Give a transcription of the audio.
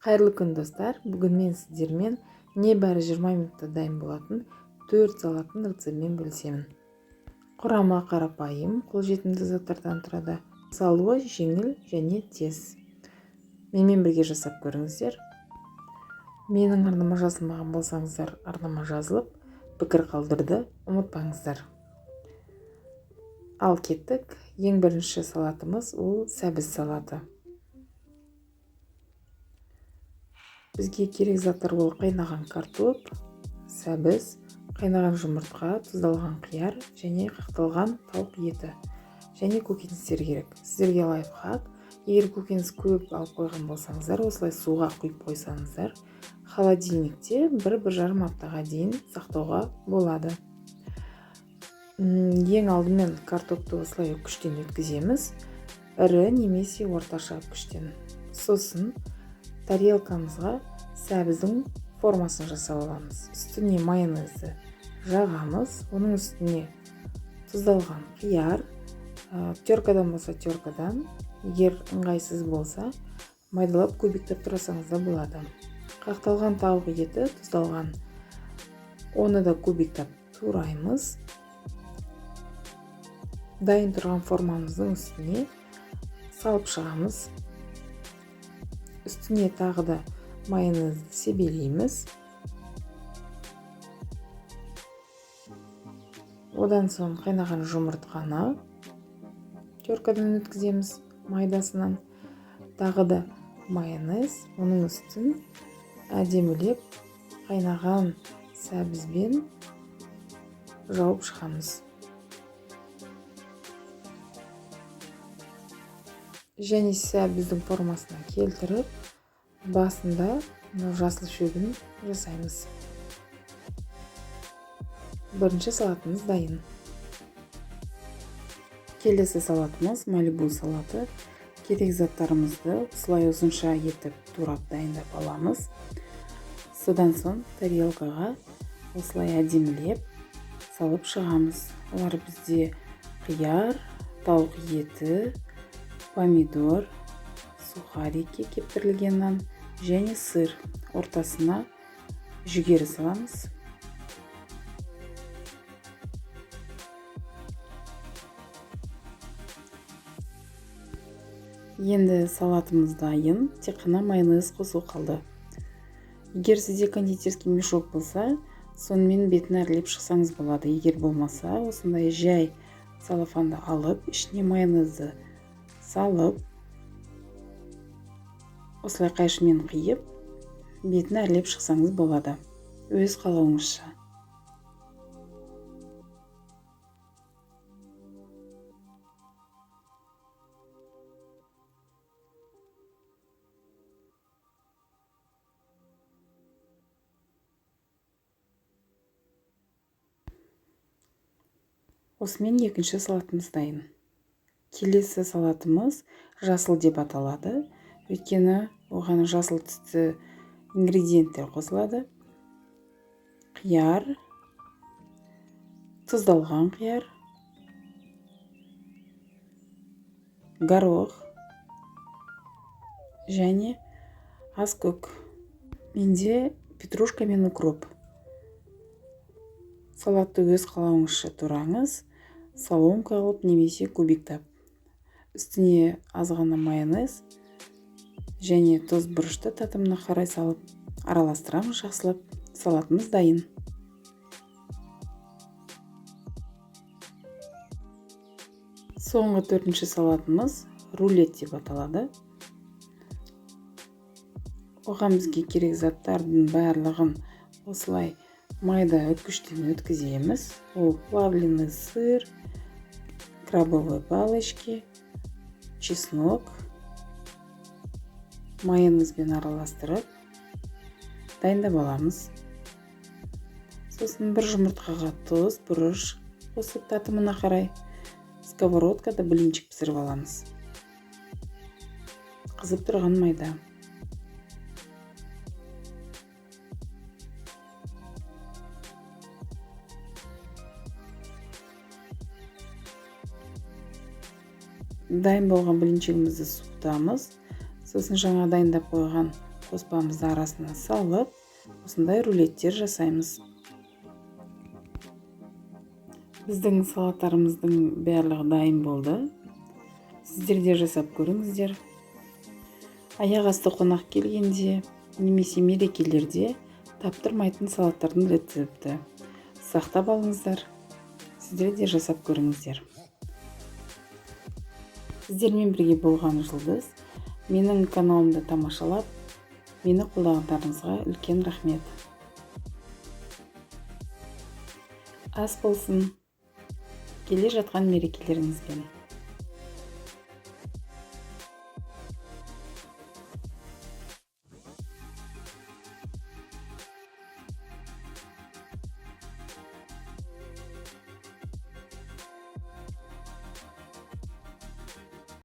Қайырлы күн, достар! Бүгін мен сіздермен небәрі 20 минутта дайын болатын 4 салаттың рецептімен бөлісемін. Құрамы қарапайым, қолжетімді заттардан тұрады. Салуы жеңіл және тез. Менімен бірге жасап көріңіздер. Менің арнама жазылмаған болсаңыздар, арнама жазылып, пікір қалдыруды ұмытпаңыздар. Ал кеттік. Ең бірінші салатымыз ол сәбіз салаты. Бізге керек заттар ол қайнаған картоп, сәбіз, қайнаған жұмыртқа, тұздалған қияр және қақталған тауық еті және көкөністер керек. Сіздерге лайфхак: егер көкөніс көп алып қойған болсаңыздар, осылай суға құйып қойсаңыздар, холодильникте 1-1,5 аптаға дейін сақтауға болады. Ең алдымен картопты осылай үккіштен өткіземіз, ірі немесе орташа үккіштен. Сосын тарелкамызға сәбіздің формасын жасап аламыз. Үстіне майонезді жағамыз, оның үстіне тұздалған қияр, теркадан болса теркадан, егер ыңғайсыз болса, майдалап кубиктеп турасаңыз да болады. Қақталған тауық еті тұздалған, оны да кубиктеп тураймыз. Дайын тұрған формамыздың үстіне салып шығамыз. Үстіне тағы да майонезді себелейміз. Одан соң қайнаған жұмыртқаны теркадан өткіземіз майдасынан. Тағы да майонез, оның үстін әдемілеп қайнаған сәбізбен жауып шығамыз. Және сәбіздің формасына келтіріп, басында мынау жасыл шөбін жасаймыз. Бірінші салатымыз дайын. Келесі салатымыз малибу салаты. Керек заттарымызды осылай ұзынша етіп турап дайындап аламыз. Содан соң тарелкаға осылай әдемілеп салып шығамыз. Олар бізде қияр, тауық еті, помидор, сухарики кептірілген нан және сыр. Ортасына жүгері саламыз. Енді салатымыз дайын, тек қана майонез қосу қалды. Егер сізде кондитерский мешок болса, сонымен бетін әрлеп шықсаңыз болады. Егер болмаса, осындай жай целлофанды алып, ішіне майонезді салып, осылай қайшымен қиып, бетін әрлеп шықсаңыз болады, өз қалауыңызша. Осымен екінші салатымыз дайын. Келесі салатымыз жасыл деп аталады, өйткені оған жасыл түсті ингредиенттер қосылады. Қияр, тұздалған қияр, горох және аз көк. Менде петрушка мен укроп. Салатты өз қалауыңызша тураңыз, соломка қылып немесе кубиктап. Үстіне аз ғана майонез және тұз, бұрышты татымына қарай салып, араластырамыз жақсылап. Салатымыз дайын. Соңғы төртінші салатымыз рулет деп аталады. Оған бізге керек заттардың барлығын осылай майда үккіштен өткіземіз. Ол плавленый сыр, крабовые палочки, чеснок, майонезбен араластырып дайындап аламыз. Сосын бір жұмыртқаға тұз, бұрыш қосып, татымына қарай сковородкада блинчик пісіріп аламыз қызып тұрған майда. Дайын болған блинчигімізді суытамыз. Сосын жаңа дайындап қойған Қоспамызды арасына салып, осындай рулеттер жасаймыз. Біздің салаттарымыздың барлығы дайын болды. Сіздер де жасап көріңіздер. Аяқ асты қонақ келгенде немесе мерекелерде таптырмайтын салаттардың рецепті. Сақтап алыңыздар. Сіздер де жасап көріңіздер. Сіздермен бірге болған Жұлдыз. Менің каналымды тамашалап, мені қолдағандарыңызға үлкен рахмет. Ас болсын. Келе жатқан мерекелеріңізбен.